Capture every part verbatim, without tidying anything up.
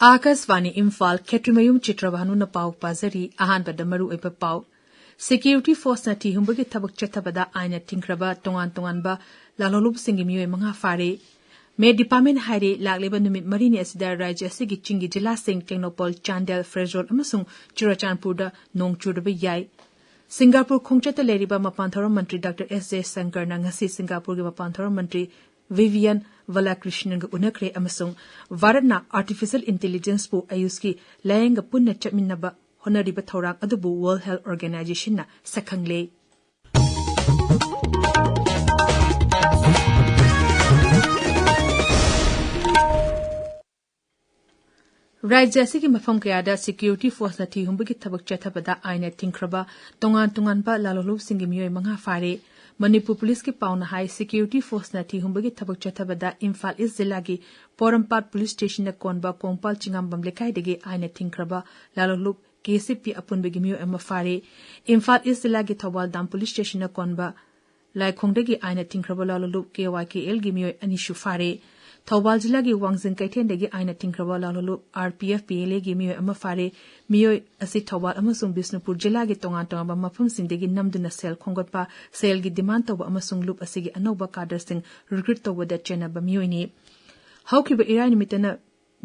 ꯑꯥꯀꯥꯁꯕꯥꯅꯤ ꯏꯝꯐꯥꯜ, ꯈꯦꯇ꯭ꯔꯤꯃꯌꯨꯝ ꯆꯤꯇ꯭ꯔꯚꯥꯅꯨꯅ ꯄꯥꯎ ꯄꯥꯖꯔꯤ꯫ ꯑꯍꯥꯟꯕꯗ ꯃꯔꯨꯑꯣꯏꯕ ꯄꯥꯎ꯫ ꯁꯦꯀ꯭ꯌꯨꯔꯤꯇꯤ ꯐꯣꯔꯁꯅ ꯊꯤ ꯍꯨꯝꯕꯒꯤ ꯊꯕꯛ ꯆꯠꯊꯕꯗ ꯑꯥꯏꯟꯅ ꯊꯤꯡꯈ꯭ꯔꯕ ꯇꯣꯉꯥꯟ ꯇꯣꯉꯥꯟꯕ ꯂꯥꯂꯣꯡꯂꯨꯞꯁꯤꯡꯒꯤ ꯃꯤꯑꯣꯏ ꯃꯉꯥ ꯐꯥꯔꯦ꯫ ꯃꯦꯠ ꯗꯤꯄꯥꯔꯠꯃꯦꯟ ꯍꯥꯏꯔꯦ, ꯂꯥꯛꯂꯤꯕ ꯅꯨꯃꯤꯠ ꯃꯔꯤꯅꯤ ꯑꯁꯤꯗ ꯔꯥꯖ꯭ꯌ ꯑꯁꯤꯒꯤ ꯆꯤꯡꯒꯤ ꯖꯤꯂꯥꯁꯤꯡ ꯇꯦꯡꯅꯧꯄꯜ, ꯆꯥꯟꯗꯦꯜ, ꯐꯦꯔꯖꯣꯜ ꯑꯃꯁꯨꯡ ꯆꯨꯔꯆꯥꯟꯄꯨꯔꯗ ꯅꯣꯡ ꯆꯨꯔꯕ ꯌꯥꯏ꯫ ꯁꯤꯡꯒꯥꯄꯨꯔ ꯈꯣꯡꯆꯠꯇ ꯂꯩꯔꯤꯕ ꯃꯄꯥꯟ ꯊꯧꯔꯝ ꯃꯟꯇ꯭ꯔꯤ ꯗꯥꯛꯇꯔ ꯑꯦꯁ ꯖꯌꯁꯪꯀꯔꯅ ꯉꯁꯤ ꯁꯤꯡꯒꯥꯄꯨꯔꯒꯤ ꯃꯄꯥꯟ ꯊꯧꯔꯝ ꯃꯟꯇ꯭ꯔꯤ ꯚꯤꯚꯤꯌꯟ ꯕꯂꯥꯀ꯭ꯔꯤꯁꯅꯟꯒ ꯎꯅꯈ꯭ꯔꯦ ꯑꯃꯁꯨꯡ ꯚꯥꯔꯠꯅ ꯑꯥꯔꯇꯤꯐꯤꯁꯤꯌꯦꯜ ꯏꯟꯇꯦꯂꯤꯖꯦꯟꯁꯄꯨ ꯑꯌꯨꯁꯀꯤ ꯂꯥꯌꯦꯡꯒ ꯄꯨꯟꯅ ꯆꯠꯃꯤꯟꯅꯕ ꯍꯣꯠꯅꯔꯤꯕ ꯊꯧꯔꯥꯡ ꯑꯗꯨꯕꯨ ꯋꯥꯔꯜꯗ ꯍꯦꯜꯊ ꯑꯣꯔꯒꯅꯥꯏꯖꯦꯁꯟꯅ ꯁꯛꯈꯪꯂꯦ꯫ ꯔꯥꯖ꯭ꯌ ꯑꯁꯤꯒꯤ ꯃꯐꯝ ꯀꯌꯥꯗ ꯁꯦꯀ꯭ꯌꯨꯔꯤꯇꯤ ꯐꯣꯔꯁꯅ ꯊꯤ ꯍꯨꯝꯕꯒꯤ ꯊꯕꯛ ꯆꯠꯊꯕꯗ ꯑꯥꯏꯟꯅ ꯊꯤꯡꯈ꯭ꯔꯕ ꯇꯣꯉꯥꯟ ꯇꯣꯉꯥꯟꯕ ꯂꯥꯂꯣꯡꯂꯨꯞꯁꯤꯡꯒꯤ ꯃꯤꯑꯣꯏ ꯃꯉꯥ ꯐꯥꯔꯦ꯫ ꯃꯅꯤꯄꯨꯔ ꯄꯨꯂꯤꯁꯀꯤ ꯄꯥꯎꯅ ꯍꯥꯏ, ꯁꯦꯀ꯭ꯌꯨꯔꯤꯇꯤ ꯐꯣꯔꯁꯅ ꯊꯤ ꯍꯨꯝꯕꯒꯤ ꯊꯕꯛ ꯆꯠꯊꯕꯗ ꯏꯝꯐꯥꯜ ꯏꯁ ꯖꯤꯂꯥꯒꯤ ꯄꯣꯔꯣꯝꯄꯥꯠ ꯄꯨꯂꯤꯁ ꯁ꯭ꯇꯦꯁꯟꯗ ꯀꯣꯟꯕ ꯀꯣꯡꯄꯥꯜ ꯆꯤꯉꯥꯝꯕꯝ ꯂꯩꯀꯥꯏꯗꯒꯤ ꯑꯥꯏꯟꯅ ꯊꯤꯡꯈ꯭ꯔꯕ ꯂꯥꯂꯣꯡꯂꯨꯞ ꯀꯦ ꯁꯤ ꯄꯤ ꯑꯄꯨꯟꯕꯒꯤ ꯃꯤꯑꯣꯏ ꯑꯃ ꯐꯥꯔꯦ꯫ ꯏꯝꯐꯥꯜ ꯏꯁ ꯖꯤꯂꯥꯒꯤ ꯊꯧꯕꯥꯜ ꯗꯥꯝ ꯄꯨꯂꯤꯁ ꯁ꯭ꯇꯦꯁꯟꯗ ꯀꯣꯟꯕ ꯂꯥꯏꯈꯣꯡꯗꯒꯤ ꯑꯥꯏꯟꯅ ꯊꯤꯡꯈ꯭ꯔꯕ ꯂꯥꯂꯣꯡꯂꯨꯞ ꯀꯦ ꯋꯥꯏ ꯀꯦ ꯑꯦꯜꯒꯤ ꯃꯤꯑꯣꯏ ꯑꯅꯤꯁꯨ ꯐꯥꯔꯦ꯫ ꯊꯧꯕꯥꯜ ꯖꯤꯂꯥꯒꯤ ꯋꯥꯡꯖꯤꯡ ꯀꯩꯊꯦꯜꯗꯒꯤ ꯑꯥꯏꯟꯅ ꯊꯤꯡꯈ꯭ꯔꯕ ꯂꯥꯂꯣꯡꯂꯨꯞ R P F P L ꯑꯦꯒꯤ ꯃꯤꯑꯣꯏ ꯑꯃ ꯐꯥꯔꯦ꯫ ꯃꯤꯑꯣꯏ ꯑꯁꯤ ꯊꯧꯕꯥꯜ ꯑꯃꯁꯨꯡ ꯕꯤꯁꯅꯨꯄꯨꯔ ꯖꯤꯂꯥꯒꯤ ꯇꯣꯉꯥꯟ ꯇꯣꯉꯥꯟꯕ ꯃꯐꯝꯁꯤꯡꯗꯒꯤ ꯅꯝꯗꯨꯅ ꯁꯦꯜ ꯈꯣꯝꯒꯠꯄ, ꯁꯦꯜꯒꯤ ꯗꯤꯃꯥꯟ ꯇꯧꯕ ꯑꯃꯁꯨꯡ ꯂꯨꯞ ꯑꯁꯤꯒꯤ ꯑꯅꯧꯕ ꯀꯥꯗꯔꯁꯤꯡ ꯔꯤꯀ꯭ꯔꯨꯠ ꯇꯧꯕꯗ ꯆꯦꯟꯅꯕ ꯃꯤꯑꯣꯏꯅꯤ꯫ ꯍꯧꯈꯤꯕ ꯏꯔꯥꯏ ꯅꯨꯃꯤꯠꯇꯅ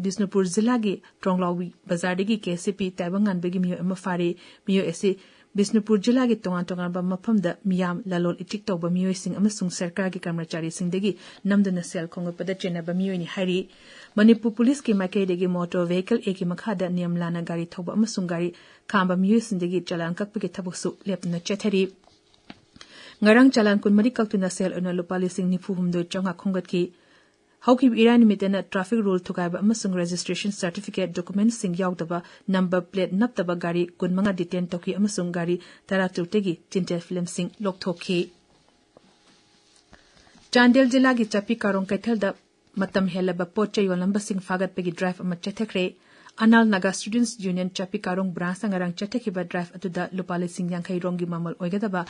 ꯕꯤꯁꯅꯨꯄꯨꯔ ꯖꯤꯂꯥꯒꯤ ꯇ꯭ꯔꯣꯡꯂꯥꯎꯕꯤ ꯕꯖꯥꯔꯗꯒꯤ ꯀꯦ ꯁꯤ ꯄꯤ ꯇꯥꯏꯕꯪꯉꯥꯟꯕꯒꯤ ꯃꯤꯑꯣꯏ ꯑꯃ ꯐꯥꯔꯦ꯫ ꯃꯤꯑꯣꯏ ꯑꯁꯤ ꯕꯤꯁꯅꯨꯄꯨꯔ ꯖꯤꯂꯥꯒꯤ ꯇꯣꯉꯥꯟ ꯇꯣꯉꯥꯟꯕ ꯃꯐꯝꯗ ꯃꯤꯌꯥꯝ ꯂꯂꯣꯟ ꯏꯇꯤꯛ ꯇꯧꯕ ꯃꯤꯑꯣꯏꯁꯤꯡ ꯑꯃꯁꯨꯡ ꯁꯔꯀꯥꯔꯒꯤ ꯀꯔꯃꯆꯥꯔꯤꯁꯤꯡꯗꯒꯤ ꯅꯝꯗꯨꯅ ꯁꯦꯜ ꯈꯣꯝꯒꯠꯄꯗ ꯆꯦꯟꯅꯕ ꯃꯤꯑꯣꯏꯅꯤ ꯍꯥꯏꯔꯤ꯫ ꯃꯅꯤꯄꯨꯔ ꯄꯨꯂꯤꯁꯀꯤ ꯃꯥꯏꯀꯩꯗꯒꯤ ꯃꯣꯇꯣꯔ ꯚꯦꯍꯤꯀꯜ ꯑꯦꯛꯀꯤ ꯃꯈꯥꯗ ꯅꯤꯌꯝ ꯂꯥꯟꯅ ꯒꯥꯔꯤ ꯊꯧꯕ ꯑꯃꯁꯨꯡ ꯒꯥꯔꯤ ꯈꯥꯝꯕ ꯃꯤꯑꯣꯏꯁꯤꯡꯗꯒꯤ ꯆꯂꯥꯟ ꯀꯛꯄꯒꯤ ꯊꯕꯛꯁꯨ ꯂꯦꯞꯇꯅ ꯆꯠꯊꯔꯤ꯫ ꯉꯔꯥꯡ ꯆꯂꯥꯟ ꯀꯨꯟꯃꯔꯤ ꯀꯛꯇꯨꯅ ꯁꯦꯜ ꯑꯣꯏꯅ ꯂꯨꯄꯥ ꯂꯤꯁꯤꯡ ꯅꯤꯐꯨ ꯍꯨꯝꯗꯣꯏ ꯆꯥꯝꯃꯉꯥ ꯈꯣꯝꯒꯠꯈꯤ꯫ ꯍꯧꯈꯤꯕ ꯏꯔꯥꯏ ꯅꯨꯃꯤꯠꯇꯅ ꯇ꯭ꯔꯥꯐꯤꯛ ꯔꯨꯜ ꯊꯨꯒꯥꯏꯕ ꯑꯃꯁꯨꯡ ꯔꯦꯖꯤꯁꯇ꯭ꯔꯦꯁꯟ ꯁꯥꯔꯇꯤꯐꯤꯀꯦꯠ ꯗꯣꯀꯨꯃꯦꯟꯠꯁꯤꯡ ꯌꯥꯎꯗꯕ ꯅꯝꯕꯔ ꯄ꯭ꯂꯦꯠ ꯅꯞꯇꯕ ꯒꯥꯔꯤ ꯀꯨꯟꯃꯉꯥ ꯗꯤꯇꯦꯟ ꯇꯧꯈꯤ ꯑꯃꯁꯨꯡ ꯒꯥꯔꯤ ꯇꯔꯥꯇꯔꯨꯛꯇꯒꯤ ꯇꯤꯟꯇꯦꯜ ꯐꯤꯂꯝꯁꯤꯡ ꯂꯧꯊꯣꯛꯈꯤ꯫ ꯆꯥꯟꯗꯦꯜ ꯖꯤꯂꯥꯒꯤ ꯆꯥꯄꯤ ꯀꯥꯔꯣꯡ ꯀꯩꯊꯦꯜꯗ ꯃꯇꯝ ꯍꯦꯜꯂꯕ ꯄꯣꯠ ꯆꯩ ꯌꯣꯜꯂꯝꯕꯁꯤꯡ ꯐꯥꯒꯠꯄꯒꯤ ꯗ꯭ꯔꯥꯏꯚ ꯑꯃ ꯆꯠꯊꯈ꯭ꯔꯦ꯫ ꯑꯅꯥꯜ ꯅꯥꯒꯥ ꯁ꯭ꯇꯨꯗꯦꯟꯠꯁ ꯌꯨꯅꯤꯌꯟ ꯆꯥꯄꯤ ꯀꯥꯔꯣꯡ ꯕ꯭ꯔꯥꯟꯆꯅ ꯉꯔꯥꯡ ꯆꯠꯊꯈꯤꯕ ꯗ꯭ꯔꯥꯏꯚ ꯑꯗꯨꯗ ꯂꯨꯄꯥ ꯂꯤꯁꯤꯡ ꯌꯥꯡꯈꯩ ꯔꯣꯝꯒꯤ ꯃꯃꯜ ꯑꯣꯏꯒꯗꯕ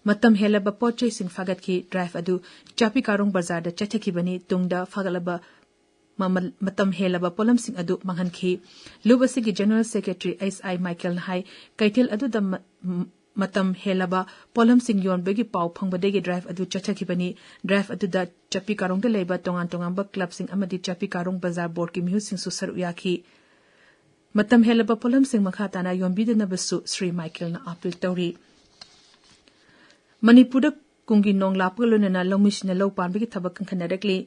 ꯃꯇꯝ ꯍꯦꯜꯂꯕ ꯄꯣꯠ ꯆꯩꯁꯤꯡ ꯐꯥꯒꯠꯈꯤ꯫ ꯗ꯭ꯔꯥꯏꯚ ꯑꯗꯨ ꯆꯥꯄꯤ ꯀꯥꯔꯣꯡ ꯕꯖꯥꯔꯗ ꯆꯠꯊꯈꯤꯕꯅꯤ꯫ ꯇꯨꯡꯗ ꯐꯥꯒꯠꯂꯕ ꯃꯃꯜ ꯃꯇꯝ ꯍꯦꯜꯂꯕ ꯄꯣꯠꯂꯝꯁꯤꯡ ꯑꯗꯨ ꯃꯥꯡꯍꯟꯈꯤ꯫ ꯂꯨꯞ ꯑꯁꯤꯒꯤ General Secretary S I Michaelꯅ ꯍꯥꯏ, ꯀꯩꯊꯦꯜ ꯑꯗꯨꯗ ꯃ-, ꯃ-, ꯃꯇꯝ ꯍꯦꯜꯂꯕ ꯄꯣꯠꯂꯝꯁꯤꯡ ꯌꯣꯟꯕꯒꯤ ꯄꯥꯎ ꯐꯪꯕꯗꯒꯤ drive ꯑꯗꯨ ꯆꯠꯊꯈꯤꯕꯅꯤ꯫ Drive ꯑꯗꯨꯗ ꯆꯥꯄꯤ ꯀꯥꯔꯣꯡꯗ ꯂꯩꯕ ꯇꯣꯉꯥꯟ ꯇꯣꯉꯥꯟꯕ clubꯁꯤꯡ ꯑꯃꯗꯤ ꯆꯥꯄꯤ ꯀꯥꯔꯣꯡ ꯕꯖꯥꯔ boardꯀꯤ ꯃꯤꯍꯨꯠꯁꯤꯡꯁꯨ ꯁꯔꯨꯛ ꯌꯥꯈꯤ꯫ ꯃꯇꯝ ꯍꯦꯜꯂꯕ ꯄꯣꯠꯂꯝꯁꯤꯡ ꯃꯈꯥ ꯇꯥꯅ ꯌꯣꯟꯕꯤꯗꯅꯕꯁꯨ ꯁ꯭ꯔꯤ ꯃꯥꯏꯀꯦꯜꯅ appeal ꯇꯧꯔꯤ꯫ ꯃꯅꯤꯄꯨꯔꯗ ꯀꯨꯝꯒꯤ ꯅꯣꯡ ꯂꯥꯛꯄꯒ ꯂꯣꯏꯅꯅ ꯂꯧꯃꯤꯁꯤꯡꯅ ꯂꯧ ꯄꯥꯟꯕꯒꯤ ꯊꯕꯛ ꯀꯟꯈꯠꯅꯔꯛꯂꯤ꯫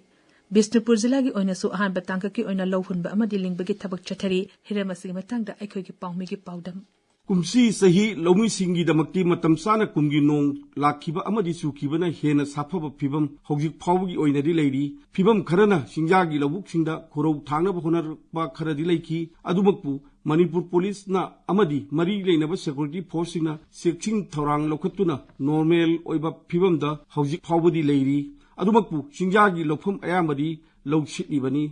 ꯕꯤꯁꯅꯨꯄꯨꯔ ꯖꯤꯂꯥꯒꯤ ꯑꯣꯏꯅꯁꯨ ꯑꯍꯥꯟꯕ ꯇꯥꯡꯀꯛꯀꯤ ꯑꯣꯏꯅ ꯂꯧ ꯍꯨꯟꯕ ꯑꯃꯗꯤ ꯂꯤꯡꯕꯒꯤ ꯊꯕꯛ ꯆꯠꯊꯔꯤ꯫ ꯍꯤꯔꯝ ꯑꯁꯤꯒꯤ ꯃꯇꯥꯡꯗ ꯑꯩꯈꯣꯏꯒꯤ ꯄꯥꯎꯃꯤꯒꯤ ꯄꯥꯎꯗꯝ꯫ ꯀꯨꯝꯁꯤ ꯆꯍꯤ ꯂꯧꯃꯤꯁꯤꯡꯒꯤꯗꯃꯛꯇꯤ ꯃꯇꯝ ꯆꯥꯅ ꯀꯨꯝꯒꯤ ꯅꯣꯡ ꯂꯥꯛꯈꯤꯕ ꯑꯃꯗꯤ ꯆꯨꯈꯤꯕꯅ ꯍꯦꯟꯅ ꯁꯥꯐꯕ ꯐꯤꯕꯝ ꯍꯧꯖꯤꯛ ꯐꯥꯎꯕꯒꯤ ꯑꯣꯏꯅꯗꯤ ꯂꯩꯔꯤ꯫ ꯐꯤꯕꯝ ꯈꯔꯅ ꯆꯤꯡꯖꯥꯒꯤ ꯂꯧꯕꯨꯛꯁꯤꯡꯗ ꯈꯨꯔꯧ ꯊꯥꯡꯅꯕ ꯍꯣꯠꯅꯔꯛꯄ ꯈꯔꯗꯤ ꯂꯩꯈꯤ꯫ ꯑꯗꯨꯃꯛꯄꯨ ꯃꯅꯤꯄꯨꯔ ꯄꯨꯂꯤꯁꯅ ꯑꯃꯗꯤ ꯃꯔꯤ ꯂꯩꯅꯕ security forceꯁꯤꯡꯅ ꯆꯦꯛꯁꯤꯟ ꯊꯧꯔꯥꯡ ꯂꯧꯈꯠꯇꯨꯅ normal ꯑꯣꯏꯕ ꯐꯤꯕꯝꯗ ꯍꯧꯖꯤꯛ ꯐꯥꯎꯕꯗꯤ ꯂꯩꯔꯤ꯫ ꯑꯗꯨꯃꯛꯄꯨ ꯆꯤꯡꯖꯥꯒꯤ ꯂꯧꯐꯝ ꯑꯌꯥꯝꯕꯗꯤ ꯂꯧ ꯁꯤꯠꯂꯤꯕꯅꯤ꯫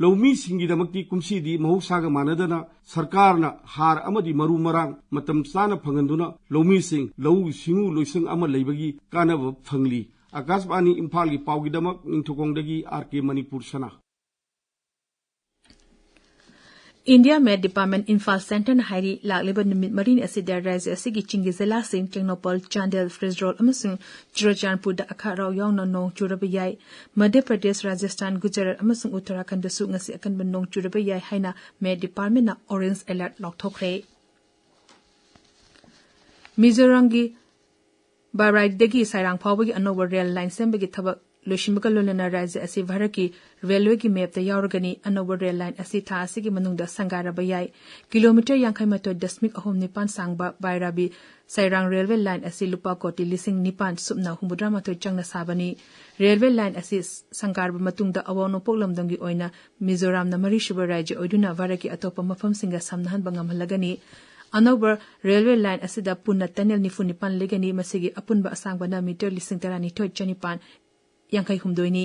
ꯂꯧꯃꯤꯁꯤꯡꯒꯤꯗꯃꯛꯇꯤ ꯀꯨꯝꯁꯤꯗꯤ ꯃꯍꯧꯁꯥꯒ ꯃꯥꯟꯅꯗꯅ ꯁꯔꯀꯥꯔꯅ ꯍꯥꯔ ꯑꯃꯗꯤ ꯃꯔꯨ ꯃꯔꯥꯡ ꯃꯇꯝ ꯆꯥꯅ ꯐꯪꯍꯟꯗꯨꯅ ꯂꯧꯃꯤꯁꯤꯡ ꯂꯧꯎ ꯁꯤꯡꯎ ꯂꯣꯏꯁꯪ ꯑꯃ ꯂꯩꯕꯒꯤ ꯀꯥꯟꯅꯕ ꯐꯪꯂꯤ꯫ ꯑꯀꯥꯁꯕꯥꯅꯤ ꯏꯝꯐꯥꯜꯒꯤ ꯄꯥꯎꯒꯤꯗꯃꯛ ꯅꯤꯡꯊꯧꯈꯣꯡꯗꯒꯤ R K ꯃꯅꯤꯄꯨꯔ ꯁꯅꯥ꯫ India Met Department ꯏꯝꯐꯥꯜ centreꯅ ꯍꯥꯏꯔꯤ, ꯂꯥꯛꯂꯤꯕ ꯅꯨꯃꯤꯠ ꯃꯔꯤꯅꯤ ꯑꯁꯤꯗ ꯔꯥꯖ꯭ꯌ ꯑꯁꯤꯒꯤ ꯆꯤꯡꯒꯤ ꯖꯤꯂꯥꯁꯤꯡ ꯇꯦꯡꯅꯧꯄꯜ, ꯆꯥꯟꯗꯦꯜ, ꯐꯤꯔꯣꯖꯄꯨꯔ ꯑꯃꯁꯨꯡ ꯆꯨꯔꯆꯥꯟꯄꯨꯔꯗ ꯑꯈꯥꯛ ꯑꯔꯥꯎ ꯌꯥꯎꯅ ꯅꯣꯡ ꯆꯨꯔꯕ ꯌꯥꯏ꯫ ꯃꯙ꯭ꯌ ꯄ꯭ꯔꯗꯦꯁ, ꯔꯥꯖꯁꯊꯥꯟ, ꯒꯨꯖꯔꯥꯠ ꯑꯃꯁꯨꯡ ꯎꯠꯇꯔꯥꯈꯟꯗꯁꯨ ꯉꯁꯤ ꯑꯀꯟꯕ ꯅꯣꯡ ꯆꯨꯔꯕ ꯌꯥꯏ ꯍꯥꯏꯅ Met Departmentꯅ orange alert ꯂꯥꯎꯊꯣꯛꯈ꯭ꯔꯦ꯫ ꯃꯤꯖꯣꯔꯥꯝꯒꯤ ꯕꯥꯔꯥꯏꯗꯒꯤ ꯁꯥꯏꯔꯥꯡ ꯐꯥꯎꯕꯒꯤ ꯑꯅꯧꯕ ꯔꯦꯜ ꯂꯥꯏꯟ ꯁꯦꯝꯕꯒꯤ ꯊꯕꯛ ꯂꯣꯏꯁꯤꯟꯕꯒ ꯂꯣꯏꯅꯅ ꯔꯥꯖ꯭ꯌ ꯑꯁꯤ ꯚꯥꯔꯠꯀꯤ ꯔꯦꯜꯋꯦꯒꯤ ꯃꯦꯞꯇ ꯌꯥꯎꯔꯒꯅꯤ꯫ ꯑꯅꯧꯕ ꯔꯦꯜ ꯂꯥꯏꯟ ꯑꯁꯤ ꯊꯥ ꯑꯁꯤꯒꯤ ꯃꯅꯨꯡꯗ ꯁꯪꯒꯥꯔꯕ ꯌꯥꯏ꯫ ꯀꯤꯂꯣꯃꯤꯇꯔ ꯌꯥꯡꯈꯩ ꯃꯥꯊꯣꯏ ꯗꯁꯃꯤꯛ ꯑꯍꯨꯝ ꯅꯤꯄꯥꯟ ꯁꯥꯡꯕ ꯕꯥꯏꯔꯥꯕꯤ ꯁꯥꯏꯔꯥꯡ ꯔꯦꯜꯋꯦ ꯂꯥꯏꯟ ꯑꯁꯤ ꯂꯨꯄꯥ ꯀꯣꯇꯤ ꯂꯤꯁꯤꯡ ꯅꯤꯄꯥꯟ ꯁꯨꯞꯅ ꯍꯨꯝꯐꯨꯇꯔꯥ ꯃꯥꯊꯣꯏ ꯆꯪꯅ ꯁꯥꯕꯅꯤ꯫ ꯔꯦꯜꯋꯦ ꯂꯥꯏꯟ ꯑꯁꯤ ꯁꯪꯒꯥꯔꯕ ꯃꯇꯨꯡꯗ ꯑꯋꯥꯡ ꯅꯣꯡꯄꯣꯛ ꯂꯝꯗꯝꯒꯤ ꯑꯣꯏꯅ ꯃꯤꯖꯣꯔꯥꯝꯅ ꯃꯔꯤꯁꯨꯕ ꯔꯥꯖ꯭ꯌ ꯑꯣꯏꯗꯨꯅ ꯚꯥꯔꯠꯀꯤ ꯑꯇꯣꯞꯄ ꯃꯐꯝꯁꯤꯡꯒ ꯁꯝꯅꯍꯟꯕ ꯉꯝꯍꯜꯂꯒꯅꯤ꯫ ꯑꯅꯧꯕ ꯔꯦꯜꯋꯦ ꯂꯥꯏꯟ ꯑꯁꯤꯗ ꯄꯨꯟꯅ tunnel ꯅꯤꯐꯨ ꯅꯤꯄꯥꯟ ꯂꯩꯒꯅꯤ꯫ ꯃꯁꯤꯒꯤ ꯑꯄꯨꯟꯕ ꯑꯁꯥꯡꯕꯅ ꯃꯤꯇꯔ ꯂꯤꯁꯤꯡ ꯇꯔꯥꯅꯤꯊꯣꯏ ꯆꯅꯤꯄꯥꯟ ꯌꯥꯡꯈꯩ ꯍꯨꯝꯗꯣꯏꯅꯤ꯫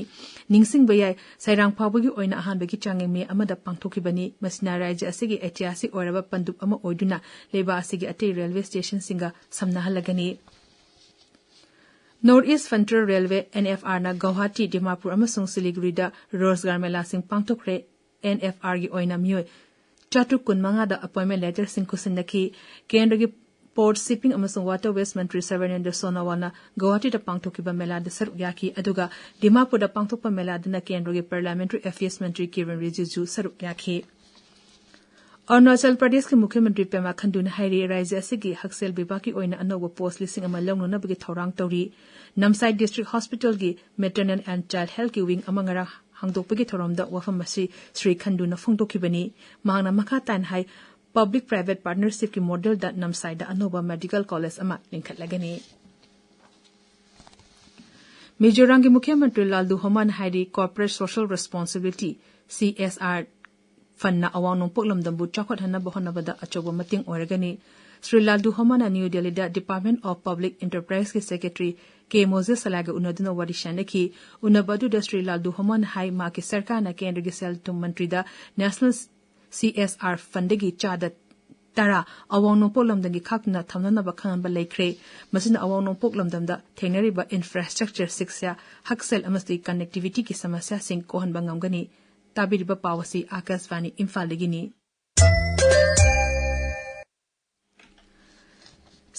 ꯅꯤꯡꯁꯤꯡꯕ ꯌꯥꯏ, ꯁꯥꯏꯔꯥꯡ ꯐꯥꯎꯕꯒꯤ ꯑꯣꯏꯅ ꯑꯍꯥꯟꯕꯒꯤ ꯆꯥꯡꯌꯦꯡ ꯃꯦ ꯑꯃꯗ ꯄꯥꯡꯊꯣꯛꯈꯤꯕꯅꯤ꯫ ꯃꯁꯤꯅ ꯔꯥꯖ꯭ꯌ ꯑꯁꯤꯒꯤ ꯏꯇꯤꯍꯥꯁꯤꯛ ꯑꯣꯏꯔꯕ ꯄꯟꯗꯨꯞ ꯑꯃ ꯑꯣꯏꯗꯨꯅ ꯂꯩꯕꯥꯛ ꯑꯁꯤꯒꯤ ꯑꯇꯩ railway ꯁ꯭ꯇꯦꯁꯟꯁꯤꯡꯒ ꯁꯝꯅꯍꯜꯂꯒꯅꯤ꯫ North East Frontier Railway, N F R ꯅ ꯒꯧꯍꯥꯇꯤ, ꯗꯤꯃꯥꯄꯨꯔ ꯑꯃꯁꯨꯡ ꯁꯤꯂꯤꯒꯨꯔꯤꯗ ꯔꯣꯖꯒꯥꯔ ꯃꯦꯂꯥꯁꯤꯡ ꯄꯥꯡꯊꯣꯛꯈ꯭ꯔꯦ꯫ N F R ꯒꯤ ꯑꯣꯏꯅ ꯃꯤꯑꯣꯏ ꯆꯥꯇ꯭ꯔꯨꯛ ꯀꯨꯟꯃꯉꯥꯗ appointment letterꯁꯤꯡ ꯈꯨꯠꯁꯤꯟꯅꯈꯤ꯫ ꯀꯦꯟꯗ꯭ꯔꯒꯤ Port, Shipping ꯑꯃꯁꯨꯡ Waterways ꯃꯟꯇ꯭ꯔꯤ ꯁꯔꯕꯥꯅꯟꯗ ꯁꯣꯅꯣꯋꯥꯜꯅ ꯒꯧꯍꯥꯇꯤꯗ ꯄꯥꯡꯊꯣꯛꯈꯤꯕ ꯃꯦꯂꯥꯗ ꯁꯔꯨꯛ ꯌꯥꯈꯤ, ꯑꯗꯨꯒ ꯗꯤꯃꯥꯄꯨꯔꯗ ꯄꯥꯡꯊꯣꯛꯄ ꯃꯦꯂꯥꯗꯅ ꯀꯦꯟꯗ꯭ꯔꯒꯤ Parliamentary Affairs ꯃꯟꯇ꯭ꯔꯤ ꯀꯤꯔꯟ ꯔꯤꯖꯤꯖꯨ ꯁꯔꯨꯛ ꯌꯥꯈꯤ꯫ ꯑꯔꯨꯅꯥꯆꯜ ꯄ꯭ꯔꯗꯦꯁꯀꯤ ꯃꯨꯈ꯭ꯌ ꯃꯟꯇ꯭ꯔꯤ ꯄꯦꯃꯥ ꯈꯟꯗꯨꯅ ꯍꯥꯏꯔꯤ, ꯔꯥꯖ꯭ꯌ ꯑꯁꯤꯒꯤ ꯍꯛꯁꯦꯜ ꯕꯤꯚꯥꯒꯀꯤ ꯑꯣꯏꯅ ꯑꯅꯧꯕ post ꯂꯤꯁꯤꯡ ꯑꯃ ꯂꯧꯅꯅꯕꯒꯤ ꯊꯧꯔꯥꯡ ꯇꯧꯔꯤ꯫ ꯅꯝꯁꯥꯏ District Hospitalꯒꯤ Maternal and Child Healthꯀꯤ wing ꯑꯃ ꯉꯔꯥꯡ ꯍꯥꯡꯗꯣꯛꯄꯒꯤ ꯊꯧꯔꯝꯗ ꯋꯥꯐꯝ ꯑꯁꯤ ꯁ꯭ꯔꯤ ꯈꯟꯗꯨꯅ ꯐꯣꯡꯗꯣꯛꯈꯤꯕꯅꯤ꯫ ꯃꯍꯥꯛꯅ ꯃꯈꯥ ꯇꯥꯅ ꯍꯥꯏ, Public Private Partnershipꯀꯤ modelꯗ ꯅꯝꯁꯥꯏꯗ ꯑꯅꯧꯕ medical college ꯑꯃ ꯂꯤꯡꯈꯠꯂꯒꯅꯤ꯫ ꯃꯤꯖꯣꯔꯥꯝꯒꯤ ꯃꯨꯈ꯭ꯌ ꯃꯟꯇ꯭ꯔꯤ ꯂꯥꯜꯗꯨ ꯍꯣꯃꯥꯟ ꯍꯥꯏꯔꯤ, Corporate Social Responsibility, C S R fundꯅ ꯑꯋꯥꯡ ꯅꯣꯡꯄꯣꯛ ꯂꯝꯗꯝꯕꯨ ꯆꯥꯎꯈꯠꯍꯟꯅꯕ ꯍꯣꯠꯅꯕꯗ ꯑꯆꯧꯕ ꯃꯇꯦꯡ ꯑꯣꯏꯔꯒꯅꯤ꯫ ꯁ꯭ꯔꯤ ꯂꯥꯜꯗꯨ ꯍꯣꯃꯥꯟꯅ ꯅ꯭ꯌꯨ ꯗꯦꯜꯂꯤꯗ Department of Public Enterpriseꯀꯤ Secretary ꯀꯦ ꯃꯣꯖꯦꯁ ꯁꯂꯥꯏꯒ ꯎꯅꯗꯨꯅ ꯋꯥꯔꯤ ꯁꯥꯅꯈꯤ꯫ ꯎꯅꯕ ꯑꯗꯨꯗ ꯁ꯭ꯔꯤ ꯂꯥꯜꯗꯨ ꯍꯣꯃꯥꯟꯅ ꯍꯥꯏ, ꯃꯍꯥꯛꯀꯤ ꯁꯔꯀꯥꯔꯅ ꯀꯦꯟꯗ꯭ꯔꯒꯤ ꯁꯦꯜ ꯊꯨꯝ ꯃꯟꯇ꯭ꯔꯤꯗ National C S R fundꯗꯒꯤ ꯆꯥꯗ ꯇꯔꯥ ꯑꯋꯥꯡ ꯅꯣꯡꯄꯣꯛ ꯂꯝꯗꯝꯒꯤ ꯈꯥꯛꯇꯨꯅ ꯊꯝꯅꯅꯕ ꯈꯪꯍꯟꯕ ꯂꯩꯈ꯭ꯔꯦ꯫ ꯃꯁꯤꯅ ꯑꯋꯥꯡ ꯅꯣꯡꯄꯣꯛ ꯂꯝꯗꯝꯗ ꯊꯦꯡꯅꯔꯤꯕ infrastructure, ꯁꯤꯛꯁꯥ, ꯍꯛꯁꯦꯜ ꯑꯃꯁꯨꯡ connectivityꯒꯤ ꯁꯃꯁ꯭ꯌꯥꯁꯤꯡ ꯀꯣꯛꯍꯟꯕ ꯉꯝꯒꯅꯤ꯫ ꯇꯥꯕꯤꯔꯤꯕ ꯄꯥꯎ ꯑꯁꯤ ꯑꯥꯀꯥꯁꯕꯥꯅꯤ ꯏꯝꯐꯥꯜꯗꯒꯤꯅꯤ꯫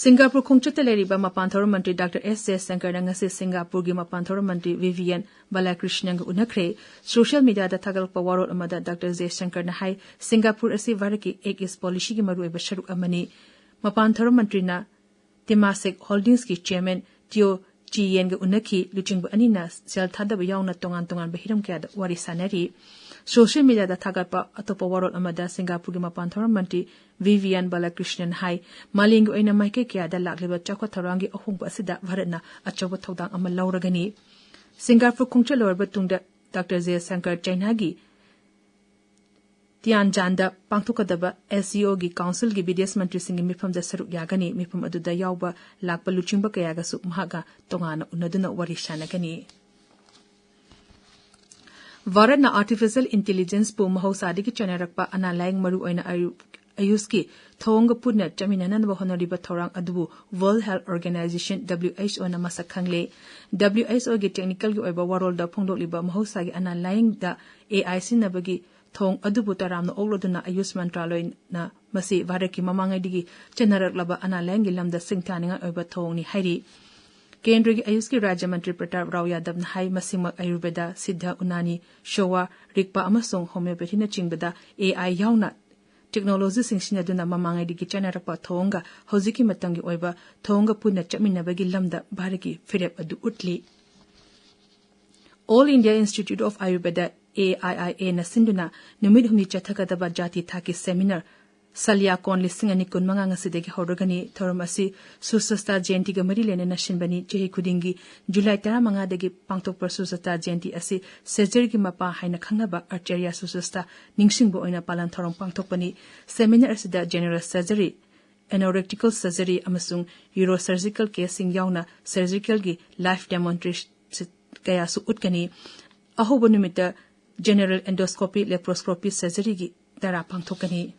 ꯁꯤꯡꯒꯥꯄꯨꯔ ꯈꯣꯡꯆꯠꯇ ꯂꯩꯔꯤꯕ ꯃꯄꯥꯟ ꯊꯧꯔꯝ ꯃꯟꯇ꯭ꯔꯤ ꯗꯥꯛꯇꯔ ꯑꯦꯁ ꯖꯌꯁꯪꯀꯔꯅ ꯉꯁꯤ ꯁꯤꯡꯒꯥꯄꯨꯔꯒꯤ ꯃꯄꯥꯟ ꯊꯧꯔꯝ ꯃꯟꯇ꯭ꯔꯤ ꯚꯤꯚꯤꯌꯟ ꯕꯥꯂꯥꯀ꯭ꯔꯤꯁꯅꯟꯒ ꯎꯅꯈ꯭ꯔꯦ꯫ Social mediaꯗ ꯊꯥꯒꯠꯂꯛꯄ ꯋꯥꯔꯣꯜ ꯑꯃꯗ ꯗꯥꯛꯇꯔ ꯖꯌꯁꯪꯀꯔꯅ ꯍꯥꯏ, ꯁꯤꯡꯒꯥꯄꯨꯔ ꯑꯁꯤ ꯚꯥꯔꯠꯀꯤ Act East Policyꯒꯤ ꯃꯔꯨꯑꯣꯏꯕ ꯁꯔꯨꯛ ꯑꯃꯅꯤ꯫ ꯃꯄꯥꯟ ꯊꯧꯔꯝ ꯃꯟꯇ꯭ꯔꯤꯅ Temasek Holdingsꯀꯤ chairman Teo Chee Yienꯒ ꯎꯅꯈꯤ꯫ ꯂꯨꯆꯤꯡꯕ ꯑꯅꯤꯅ ꯁꯦꯜ ꯊꯥꯗꯕ ꯌꯥꯎꯅ ꯇꯣꯉꯥꯟ ꯇꯣꯉꯥꯟꯕ ꯍꯤꯔꯝ ꯀꯌꯥꯗ ꯋꯥꯔꯤ ꯁꯥꯅꯔꯤ꯫ Social mediaꯗ ꯊꯥꯒꯠꯄ ꯑꯇꯣꯞꯄ ꯋꯥꯔꯣꯜ ꯑꯃꯗ ꯁꯤꯡꯒꯥꯄꯨꯔꯒꯤ ꯃꯄꯥꯟ ꯊꯧꯔꯝ ꯃꯟꯇ꯭ꯔꯤ ꯚꯤꯚꯤꯌꯟ ꯕꯥꯂꯥꯀ꯭ꯔꯤꯁꯅꯟ ꯍꯥꯏ, ꯃꯥꯂꯦꯝꯒꯤ ꯑꯣꯏꯅ ꯃꯥꯏꯀꯩ ꯀꯌꯥꯗ ꯂꯥꯛꯂꯤꯕ ꯆꯥꯎꯈꯠ ꯊꯧꯔꯥꯡꯒꯤ ꯑꯍꯣꯡꯕ ꯑꯁꯤꯗ ꯚꯥꯔꯠꯅ ꯑꯆꯧꯕ ꯊꯧꯗꯥꯡ ꯑꯃ ꯂꯧꯔꯒꯅꯤ꯫ ꯁꯤꯡꯒꯥꯄꯨꯔ ꯈꯣꯡꯆꯠ ꯂꯣꯏꯔꯕ ꯇꯨꯡꯗ ꯗꯥꯛꯇꯔ ꯖꯌꯁꯪꯀꯔ ꯆꯥꯏꯅꯥꯒꯤ ꯇꯤꯌꯥꯟꯖꯥꯟꯗ ꯄꯥꯡꯊꯣꯛꯀꯗꯕ SCOꯒꯤ councilꯒꯤ ꯕꯤꯗꯦꯁ ꯃꯟꯇ꯭ꯔꯤꯁꯤꯡꯒꯤ ꯃꯤꯐꯝꯗ ꯁꯔꯨꯛ ꯌꯥꯒꯅꯤ꯫ ꯃꯤꯐꯝ ꯑꯗꯨꯗ ꯌꯥꯎꯕ ꯂꯥꯛꯄ ꯂꯨꯆꯤꯡꯕ ꯀꯌꯥꯒꯁꯨ ꯃꯍꯥꯛꯀ ꯇꯣꯉꯥꯟꯅ ꯎꯅꯗꯨꯅ ꯋꯥꯔꯤ ꯁꯥꯅꯒꯅꯤ꯫ ꯚꯥꯔꯠꯅ artificial intelligenceꯄꯨ ꯃꯍꯧꯁꯥꯗꯒꯤ ꯆꯠꯅꯔꯛꯄ ꯑꯅꯥ ꯂꯥꯌꯦꯡ, ꯃꯔꯨꯑꯣꯏꯅ ꯑꯌꯨ-, ꯑꯌꯨꯁꯀꯤ ꯊꯧꯑꯣꯡꯒ ꯄꯨꯟꯅ ꯆꯠꯃꯤꯟꯅꯅꯕ ꯍꯣꯠꯅꯔꯤꯕ ꯊꯧꯔꯥꯡ ꯑꯗꯨꯕꯨ World Health Organization, W H O, ꯅ ꯃꯁꯛ ꯈꯪꯂꯦ꯫ W H O ꯒꯤ technical ꯒꯤ ꯑꯣꯏꯕ ꯋꯥꯔꯣꯜꯗ ꯐꯣꯡꯗꯣꯛꯂꯤꯕ ꯃꯍꯧꯁꯥꯒꯤ ꯑꯅꯥ ꯂꯥꯌꯦꯡꯗ A I ꯁꯤꯖꯤꯟꯅꯕꯒꯤ ꯊꯧꯑꯣꯡ ꯑꯗꯨꯕꯨ ꯇꯔꯥꯝꯅ ꯑꯣꯛꯂꯗꯨꯅ ꯑꯌꯨꯁ ꯃꯟꯇ꯭ꯔꯥꯂꯣꯏꯅ ꯃꯁꯤ ꯚꯥꯔꯠꯀꯤ ꯃꯃꯥꯡꯉꯩꯗꯒꯤ ꯆꯠꯅꯔꯛꯂꯕ ꯑꯅꯥ ꯂꯥꯌꯦꯡꯒꯤ ꯂꯝꯗ ꯁꯤꯡꯊꯥꯅꯤꯡꯉꯥꯏ ꯑꯣꯏꯕ ꯊꯧꯑꯣꯡꯅꯤ ꯍꯥꯏꯔꯤ꯫ ꯀꯦꯟꯗ꯭ꯔꯒꯤ ꯑꯌꯨꯁꯀꯤ ꯔꯥꯖ꯭ꯌ ꯃꯟꯇ꯭ꯔꯤ ꯄ꯭ꯔꯇꯥꯞ ꯔꯥꯎ ꯌꯥꯗꯕꯅ ꯍꯥꯏ, ꯃꯁꯤꯃꯛ ꯑꯌꯨꯔꯕꯦꯗ, ꯁꯤꯗꯙ, ꯎꯅꯥꯅꯤ, ꯁꯣꯋꯥ, ꯔꯤꯛꯄꯥ ꯑꯃꯁꯨꯡ homeopathyꯅꯆꯤꯡꯕꯗ A I ꯌꯥꯎꯅ technologyꯁꯤꯡ ꯁꯤꯖꯤꯟꯅꯗꯨꯅ ꯃꯃꯥꯡꯉꯩꯗꯒꯤ ꯆꯠꯅꯔꯛꯄ ꯊꯧꯑꯣꯡꯒ ꯍꯧꯖꯤꯛꯀꯤ ꯃꯇꯝꯒꯤ ꯑꯣꯏꯕ ꯊꯧꯑꯣꯡꯒ ꯄꯨꯟꯅ ꯆꯠꯃꯤꯟꯅꯕꯒꯤ ꯂꯝꯗ ꯚꯥꯔꯠꯀꯤ ꯐꯤꯔꯦꯞ ꯑꯗꯨ ꯎꯠꯂꯤ꯫ All India Institute of Ayurveda, A I I A ꯅ ꯁꯤꯟꯗꯨꯅ ꯅꯨꯃꯤꯠ ꯍꯨꯝꯅꯤ ꯆꯠꯊꯒꯗꯕ ꯖꯥꯇꯤ ꯊꯥꯛꯀꯤ seminar ꯁꯥꯂꯤꯌꯥꯀꯣꯟ ꯂꯤꯁꯤꯡ ꯑꯅꯤ ꯀꯨꯟꯃꯉꯥ ꯉꯁꯤꯗꯒꯤ ꯍꯧꯔꯒꯅꯤ꯫ ꯊꯧꯔꯝ ꯑꯁꯤ ꯁꯨꯁ꯭ꯔꯁꯇꯥ ꯖꯌꯟꯇꯤꯒ ꯃꯔꯤ ꯂꯩꯅꯅ ꯁꯤꯟꯕꯅꯤ꯫ ꯆꯍꯤ ꯈꯨꯗꯤꯡꯒꯤ ꯖꯨꯂꯥꯏ ꯇꯔꯥꯃꯉꯥꯗꯒꯤ ꯄꯥꯡꯊꯣꯛꯄ ꯁꯨꯁ꯭ꯔꯁꯇꯥ ꯖꯌꯟꯇꯤ ꯑꯁꯤ surgeryꯒꯤ ꯃꯄꯥ ꯍꯥꯏꯅ ꯈꯪꯅꯕ ꯑꯥꯆꯥꯔꯌ ꯁꯨꯁ꯭ꯔꯁꯇꯥ ꯅꯤꯡꯁꯤꯡꯕ ꯑꯣꯏꯅ ꯄꯥꯂꯟ ꯊꯧꯔꯝ ꯄꯥꯡꯊꯣꯛꯄꯅꯤ꯫ Seminar ꯑꯁꯤꯗ general surgery, anorectal surgery ꯑꯃꯁꯨꯡ urosurgical caseꯁꯤꯡ ꯌꯥꯎꯅ surgicalꯒꯤ live demonstration ꯀꯌꯥꯁꯨ ꯎꯠꯀꯅꯤ꯫ ꯑꯍꯧꯕ ꯅꯨꯃꯤꯠꯇ general endoscopy, laparoscopy surgeryꯒꯤ ꯇꯔꯥ ꯄꯥꯡꯊꯣꯛꯀꯅꯤ꯫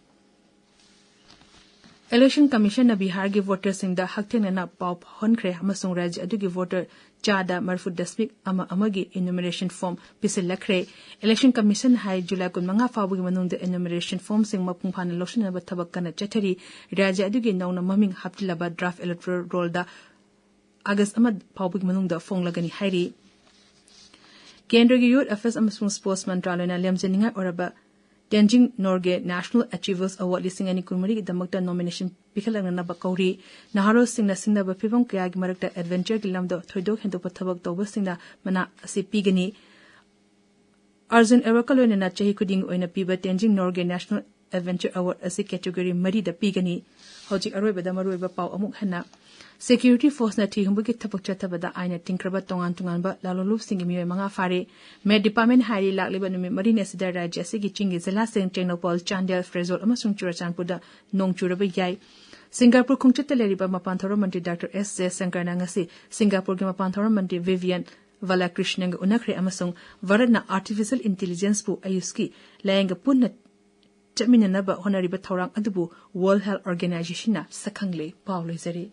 Election Commissionꯅ ꯕꯤꯍꯥꯔꯒꯤ voterꯁꯤꯡꯗ ꯍꯛꯊꯦꯡꯅꯅ ꯄꯥꯎ ꯐꯥꯎꯍꯟꯈ꯭ꯔꯦ ꯑꯃꯁꯨꯡ ꯔꯥꯖ꯭ꯌ ꯑꯗꯨꯒꯤ voter ꯆꯥꯗ ꯃꯔꯤꯐꯨ ꯗꯁꯃꯤꯛ ꯑꯃ ꯑꯃꯒꯤ enumeration form ꯄꯤꯁꯤꯜꯂꯛꯈ꯭ꯔꯦ꯫ Election Commission ꯍꯥꯏ ꯖꯨꯂꯥꯏ ꯀꯨꯟꯃꯉꯥ ꯐꯥꯎꯕꯒꯤ ꯃꯅꯨꯡꯗ enumeration formꯁꯤꯡ ꯃꯄꯨꯡ ꯐꯥꯅ ꯂꯧꯁꯤꯟꯅꯕ ꯊꯕꯛ ꯀꯟꯅ ꯆꯠꯊꯔꯤ꯫ ꯔꯥꯖ꯭ꯌ ꯑꯗꯨꯒꯤ ꯅꯧꯅ ꯃꯃꯤꯡ ꯍꯥꯞꯆꯤꯜꯂꯕ draft electoral rollꯗ ꯑꯥꯒꯁ ꯑꯃ ꯐꯥꯎꯕꯒꯤ ꯃꯅꯨꯡꯗ ꯐꯣꯡꯂꯒꯅꯤ ꯍꯥꯏꯔꯤ꯫ ꯀꯦꯟꯗ꯭ꯔꯒꯤ Youth Affairs ꯑꯃꯁꯨꯡ Sports ꯃꯟꯇ꯭ꯔꯥꯂꯣꯏꯅ ꯂꯦꯝꯖꯅꯤꯡꯉꯥꯏ ꯑꯣꯏꯔꯕ ꯇꯦꯟꯖꯤꯡ ꯅꯣꯔꯒꯦ National Achievers Award ꯂꯤꯁꯤꯡ ꯑꯅꯤ ꯀꯨꯟꯃꯔꯤꯒꯤꯗꯃꯛꯇ nominationꯄꯤꯈꯠꯂꯛꯅꯅꯕ ꯀꯧꯔꯤ꯫ ꯅꯍꯥꯔꯣꯜꯁꯤꯡꯅ ꯁꯤꯡꯅꯕ ꯐꯤꯚꯝ ꯀꯌꯥꯒꯤ ꯃꯔꯛꯇ adventureꯒꯤ ꯂꯝꯗ ꯊꯣꯏꯗꯣꯛ ꯍꯦꯟꯗꯣꯛꯄ ꯊꯕꯛ ꯇꯧꯕꯁꯤꯡꯅ ꯃꯅꯥ ꯑꯁꯤ ꯄꯤꯒꯅꯤ꯫ ꯑꯔꯖꯨꯟ Awardꯀ ꯂꯣꯏꯅꯅ ꯆꯍꯤ ꯈꯨꯗꯤꯡꯒꯤ ꯑꯣꯏꯅ ꯄꯤꯕ ꯇꯦꯟꯖꯤꯡ ꯅꯣꯔꯒꯦ National Adventure Award ꯑꯁꯤ category ꯃꯔꯤꯗ ꯄꯤꯒꯅꯤ꯫ ꯍꯧꯖꯤꯛ ꯑꯔꯣꯏꯕꯗ ꯃꯔꯨꯑꯣꯏꯕ ꯄꯥꯎ ꯑꯃꯨꯛ ꯍꯟꯅ꯫ Security forceꯅ ꯊꯤꯍꯨꯝꯕꯒꯤ ꯊꯕꯛ ꯆꯠꯊꯕꯗ ꯑꯥꯏꯟꯅ ꯊꯤꯡꯈ꯭ꯔꯕ ꯇꯣꯉꯥꯟ ꯇꯣꯉꯥꯟꯕ ꯂꯥꯂꯣꯜꯂꯨꯞꯁꯤꯡꯒꯤ ꯃꯤꯑꯣꯏ ꯃꯉꯥ ꯐꯥꯔꯦ꯫ Met Department ꯍꯥꯏꯔꯤ, ꯂꯥꯛꯂꯤꯕ ꯅꯨꯃꯤꯠ ꯃꯔꯤꯅꯤ ꯑꯁꯤꯗ ꯔꯥꯖ꯭ꯌ ꯑꯁꯤꯒꯤ ꯆꯤꯡꯒꯤ ꯖꯤꯂꯥꯁꯤꯡ ꯇꯦꯡꯅꯧꯄꯜ, ꯆꯥꯟꯗꯦꯜ, ꯐꯦꯔꯖꯣꯜ ꯑꯃꯁꯨꯡ ꯆꯨꯔꯆꯥꯟꯄꯨꯔꯗ ꯅꯣꯡ ꯆꯨꯔꯕ ꯌꯥꯏ꯫ ꯁꯤꯡꯒꯥꯄꯨꯔ ꯈꯣꯡꯆꯠꯇ ꯂꯩꯔꯤꯕ ꯃꯄꯥꯟ ꯊꯧꯔꯝ ꯃꯟꯇ꯭ꯔꯤ ꯗꯥꯛꯇꯔ ꯑꯦꯁ ꯖꯌꯁꯪꯀꯔꯅ ꯉꯁꯤ ꯁꯤꯡꯒꯥꯄꯨꯔꯒꯤ ꯃꯄꯥꯟ ꯊꯧꯔꯝ ꯃꯟꯇ꯭ꯔꯤ ꯚꯤꯚꯤꯌꯟ ꯕꯥꯂꯥꯀ꯭ꯔꯤꯁꯅꯟꯒ ꯎꯅꯈ꯭ꯔꯦ ꯑꯃꯁꯨꯡ ꯚꯥꯔꯠꯅ artificial intelligenceꯄꯨ ꯑꯌꯨꯁꯀꯤ ꯂꯥꯌꯦꯡꯒ ꯄꯨꯟꯅ ꯆꯠꯃꯤꯟꯅꯅꯕ ꯍꯣꯠꯅꯔꯤꯕ ꯊꯧꯔꯥꯡ ꯑꯗꯨꯕꯨ World Health Organizationꯅ ꯁꯛꯈꯪꯂꯦ꯫ ꯄꯥꯎ ꯂꯣꯏꯖꯔꯦ꯫